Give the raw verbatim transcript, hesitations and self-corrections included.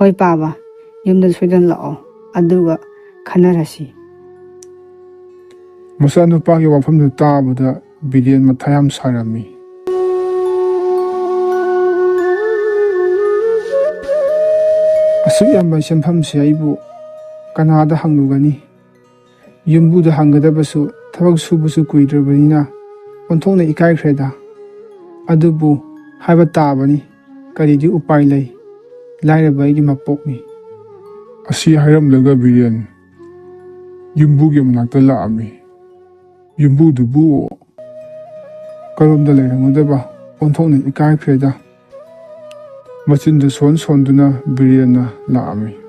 "ꯍꯣꯏ ꯄꯥꯕ, ꯌꯨꯝꯗ ꯁꯣꯏꯗꯅ ꯂꯥꯛꯑꯣ, ꯑꯗꯨꯒ ꯈꯟꯅꯔꯁꯤ꯫" ꯃꯆꯥꯅꯨꯄꯥꯒꯤ ꯋꯥꯐꯝꯗꯨ ꯇꯥꯕꯗ ꯕꯤꯔꯦꯟ ꯃꯊꯥ ꯌꯥꯝ ꯁꯥꯔꯝꯃꯤ꯫ "ꯑꯁꯨꯛ ꯌꯥꯝꯕ ꯁꯦꯟꯐꯝꯁꯦ ꯑꯩꯕꯨ ꯀꯅꯥꯗ ꯍꯪꯂꯨꯒꯅꯤ? ꯌꯨꯝꯕꯨꯗ ꯍꯪꯒꯗꯕꯁꯨ ꯊꯕꯛ ꯁꯨꯕꯁꯨ ꯀꯨꯏꯗ꯭ꯔꯕꯅꯤꯅ ꯑꯣꯟꯊꯣꯛꯅ ꯏꯀꯥꯏꯈ꯭ꯔꯦꯗ꯫ ꯑꯗꯨꯕꯨ ꯍꯥꯏꯕ ꯇꯥꯕꯅꯤ, ꯀꯔꯤꯗꯤ ꯎꯄꯥꯏ ꯂꯩ? ꯂꯥꯏꯔꯕ ꯑꯩꯒꯤ ꯃꯄꯣꯛꯅꯤ꯫" ꯑꯁꯤ ꯍꯥꯏꯔꯝꯂꯒ ꯕꯤꯔꯦꯟ ꯌꯨꯝꯕꯨꯒꯤ ꯃꯅꯥꯛꯇ ꯂꯥꯛꯑꯝꯃꯤ꯫ ꯌꯨꯝꯕꯨꯗꯨꯕꯨ ꯀꯔꯣꯝꯗ ꯂꯩꯔꯝꯒꯗꯕ? ꯑꯣꯟꯊꯣꯛꯅ ꯏꯀꯥꯏꯈ꯭ꯔꯦꯗ꯫ ꯃꯆꯤꯟꯗꯨ ꯁꯣꯟ ꯁꯣꯟꯗꯨꯅ ꯕꯤꯔꯦꯟꯅ ꯂꯥꯛꯑꯝꯃꯤ꯫